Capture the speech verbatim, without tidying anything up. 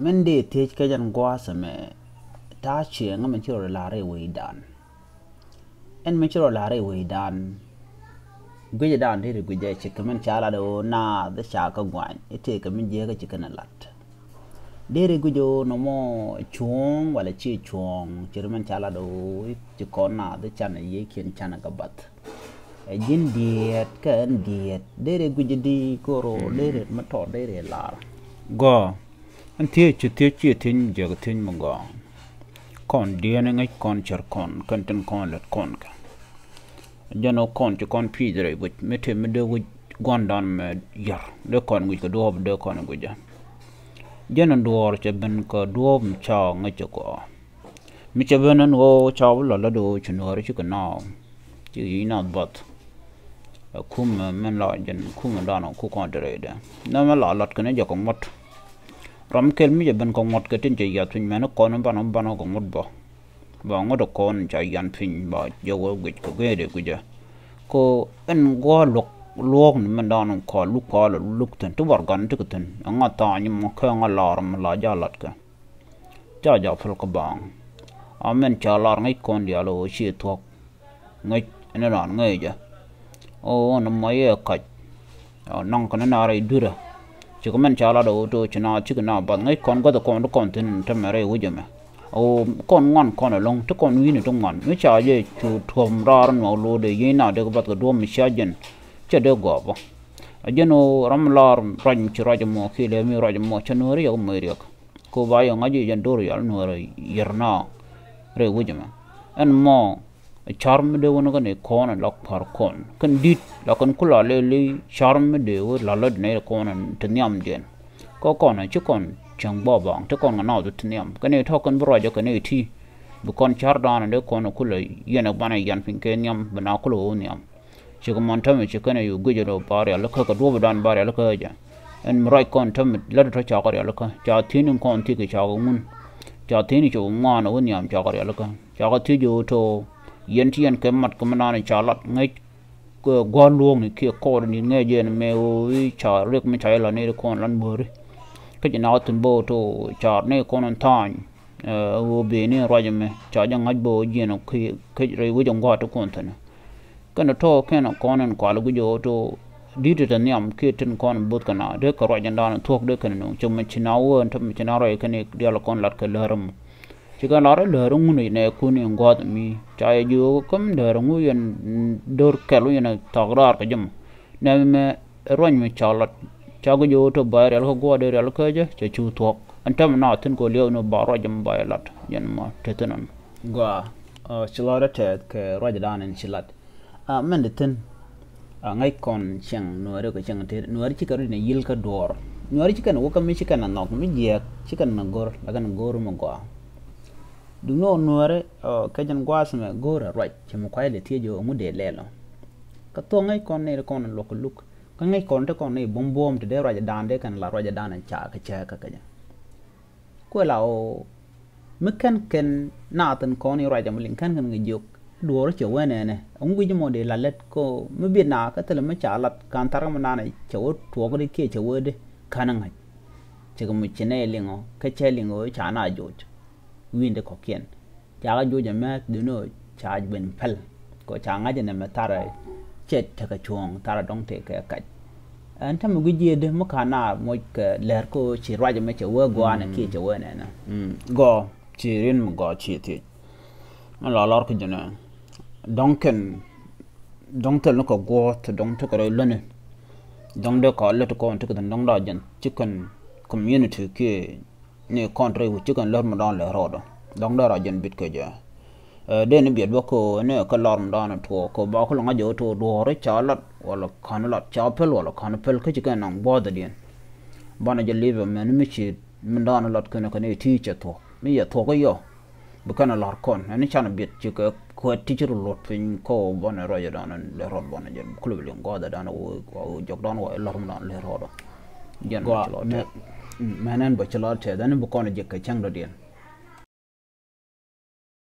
Min dee thiec kɛ jɛn gua̱a̱th ɛmɛ, ta̱a̱ ciɛŋä min ci rɔ la̱r i̱ wecdan. Ɛn min ci rɔ la̱r i̱ wecdan, gui̱cdan deri gui̱cɛ ci kɛ min ca lat ɣöö naath ca kä guany i̱ tëëkɛ min jiääkä ci kɛn ɛ lat. Deri gui̱cɛ ɣöö nɔmɔ cuɔ̱ɔ̱ŋ walɛ ci cuɔ̱ɔ̱ŋ ci ri min ca lat ɣöö i̱ ci kɔn naath i̱ canɛ yiëëkiɛn canɛ kɛ bath. Ɛ ji̱n diɛɛt kä ɛn diɛɛt deri gui̱cɛ di koro deri mi tɔt deri lar. Gɔɔ. Ɛn thiec ci thiec ci thiec mi jiɛk thiec mi gɔaa. Kɔn diɛɛn ŋäc kɔn cär kɔn kɛn tin kɔn lät kɔn kɛ. Jɛn ɔ kɔn ci kɔn pi̱i̱c rɛy guic mi tëë mi dee guic gua̱ndan mɛ yär dee kɔn guic kɛ duɔɔp dee kɔn guic jɛ. Jɛn ɔ duɔɔr cɛ ben kɛ duɔɔp mi ca ŋäc cɛ gɔaa. Mi cɛ ben ɛn ɣöö ca bi lɔ lät ɣöö ci nuääri cikɛ naaw. Cikɛ yic naath bath. Ɛ kumɛ min la jɛn kumɛ danɔ ku kɔn te rɛydɛ. Nɛmɛ la lat kɛn jɛ kɛ ŋuɔ̱t. Ram kɛl mi jɛ ben kɛ ŋuɔ̱t kɛ tin cɛ yiath piny mɛn kɔn banɔ banɔ kɛ ŋuɔ̱t bä. Ba ŋuɔ̱t kɔn ca yian piny ba jɛ wä guic kɛ guic dee guic jɛ. Ko ɛn gua̱a̱ luɔk luɔk ni min danɔ kɔn luk kɔn luk thi̱n ti warɛgan ti kɛ thi̱n. Ɛŋa tha̱a̱ny mɔ kɛ ɛŋa lar mi la ja lat kɛ. Ca jɔak päl kä baaŋ. A min ca lar ŋäc kɔn diaal ɣöö ciɛ thuɔ̱k. Ŋäc ɛn raan ŋäcä. Ɣöö ɛn mɔ yɛ kac. Ɔ naŋ kɛn na rɛy dui̱rä. Cikɛ min ca lat ɣöö to̱ ci na cikɛ na bath ŋäc kɔn gua̱th kɔn ti kɔn thi̱n in tämɛ rɛy wec ɛmɛ. Ɣöö kɔn ŋuan kɔn ɛlɔ̱ŋ ti kɔn wi̱i̱ni ti ŋuan mi ca jɛ cu tuɔ̱m raar nuɔk lo̱o̱dɛ yieny na dee kɛ bath kɛ duɔ̱ɔ̱p mi cia jɛn. Cɛ dee gɔɔpä. A jɛn ɣöö ram lar ruac mi ci ruac ɛmɔ kiɛ lɛ mi ruac ɛmɔ cɛ nuääri yɛ kɛ moc riɛk. Ko ba yɛ ŋa̱c i̱ jɛn do̱r yal nuäärä yɛr na rɛy wec ɛmɛ. Ɛn mɔ car mi dee wän kä ni kɔn la par kɔn kɛn di̱t la kɛn kula lɛli car mi dee wä la lät ni kɔn ti nhiam jɛn. Kä kɔn ci kɔn cäŋ bɔ baŋ ti kɔn ŋa na ti nhiam kɛn i̱ tɔ̱ kɛn bi ruacä kɛn i̱ ti bi kɔn car da̱a̱n dee kɔn kula yɛn ɛ banɛ yan piny kɛ nhiam bi na kula wä nhiam. Cikɛ mɔn tämɛ ci kɛn ɛ yu guic ɛ rɔ ba rialikä kɛ duɔ̱ɔ̱p dan ba rialikä jɛ. Ɛn mi ruac kɔn tämɛ lät tɔ cakɔ rialikä ca thi̱n in kɔn thi̱k cakɔ ŋun. Ca thi̱n in cakɔ ŋuan ɛ wä nhiam cakɔ rialikä cakɔ thi̱c ɛ wä to̱. Yɛn ti yɛn kɛ mat kɛ mi naan ca lat ŋäc kɛ gua̱a̱r luɔ̱ɔ̱k ni kiɛ kɔɔr ni ŋäc yɛn mɛ wä ca riɛk mi ca yɛ la ni kɔn lan muääri. Kä ci nak thi̱n bä wä to̱ ca ni kɔn in tha̱a̱ny. Ɛ ɣöö beni ruac ɛmɛ ca jɛ ŋa̱c bä ɣöö jiɛn ɔ kec rɛy wec ɛn gua̱a̱t ti kuɔn thi̱n. Kɛn ɛ tɔ̱ kɛn ɛ kɔn ɛn kual guic ɣöö to̱ di̱t ɛ te nhiam kiɛ tin kɔn bo̱th kɛn a dee kɛ ruac ɛn da̱a̱n ɛ thuɔ̱k dee kɛn ɛ nöŋ cɛ mɛ ci na wee ɛn te mɛ ci na ruac kɛn ɛ diaal ɛ kɔn lat kɛ läär ɛmɔ. Ci kɛn lar ɛ läär ɛ ŋun ɛ nɛ kun in gua̱a̱th ɛmi ca yɛ jiök kä mi läär ɛ ŋu yɛn do̱r kɛl wä yɛn ɛ thak raar kɛ jɛ mɔ. Nɛ mɛ ruac mi ca lat ca guic ɣöö tɔ ba rial kä gua̱a̱r dee rial kä jɛ cɛ cu thuɔ̱k. Ɛn tɛm na thi̱n kɛ liɛw ni ba ruac mi ba yɛ lat yɛn ma te thi̱n ɛn. Gɔaa. Ci lɔcdä tɛth kɛ ruacdan in ci lat. Mɛn di thi̱n. Ŋäc kɔn cieŋ nuääri kɛ cieŋ tet nuääri ci kɛ ruac ni yil kä duɔɔr. Nuääri ci kɛn wä kä mi ci kɛn a nhɔk mi jiɛɛk ci kɛn a go̱r la kɛn go̱r mi gɔaa. Duŋni ɣöö nuääri kɛ jɛn gua̱a̱th mɛ go̱r a ruac ci mi kuay lɛ thiec ɣöö ŋu dee lɛl ɔ. Kä thuɔ̱k ŋäc kɔn ni kɔn luɔk kɛ luk. Kä ŋäc kɔn te kɔn ni buɔ̱m buɔ̱m te dee ruacdan dee kɛn la ruacdan ca kɛ cääkä kɛ jɛ. Kuɛ la ɣöö mi kɛn kɛn naath in kɔn i̱ ruac ɛmɔ liŋ kɛn kɛn ŋäc jiök duɔ̱ɔ̱r cɛ wee nɛɛnɛ ɛŋu guic mɔ dee la lät ko mi biet na kä thilɛ mi ca lat kan thar mi naan cɛ wee tuɔɔk di kiɛ cɛ wee di kän ŋa̱c. Cɛ kɛ mi ci nɛy liŋ ɔ kä cɛ liŋ ɣöö ca na joc. Wi̱i̱n di kɔ̱kiɛn. Cakɛ joc ɛmɛ dhuni ɣöö ca ben päl kɛ ca ŋa̱c ɛn ɛmɛ tharɛ cɛ tekɛ cuɔ̱ɔ̱ŋ tharɛ dɔ̱ŋ tëë kɛ kac. Ɛn tämɛ guic jiëëdi mi ka̱n a moc kɛ lɛr kä ci ruac ɛmɛ cɛ wee gua̱a̱n ɛ kiɛ cɛ wee nɛnɛ. Gɔɔ ci rin mi gɔɔ ci thiec. Mi la lɔr kä jɛnɛ dɔ̱ŋ kɛn dɔ̱ŋ thil ni kɛ guɔ̱ɔ̱th dɔ̱ŋ tekɛ rɛy läni. Dɔ̱ŋ dee kɔn lät kɔn tekɛ thi̱n dɔ̱ŋ daa jɛn ci kɛn community kiɛ ni kɔn rɛy wi̱c ci kɛn lät mi dɔ̱ŋ lɛ rɔɔdɔ dɔ̱ŋ dee ra jɛn bit kɛ jɛ. Dee ni biɛt bä ko ni kɛ lɔr mi dɔ̱ŋ tuɔɔk ko ba kulɛ ŋa̱c jɛ wä tuɔɔk duɔ̱ɔ̱ri ca lat wala ka̱n lat ca päl wala ka̱n päl kä ci kɛn naŋ buɔ̱ɔ̱thdiɛn. Banɛ jɛ lip ɛmɛn mi ci mi dɔ̱ŋ lat kɛn kɛn i̱ ti cɛ thuɔ̱k mi yɛ thuɔ̱k i̱ yɔ. Bi kɛn a la̱r kɔn ɛn canɛ biɛt ci kɛ kuɛt ti ci rɔ luɔt piny kɔ banɛ ruacɛ dan lɛ rɔt banɛ jɛ kulɛ bi liŋ gua̱a̱th dan wä wä jɔk dan wä lɔr mi dan lɛ rɔt. Jɛn bä ci lɔ tɛth. Mɛn ɛn bä ci lɔ tɛth ɛn bi kɔn jɛ kɛ cäŋ dɔ̱diɛn.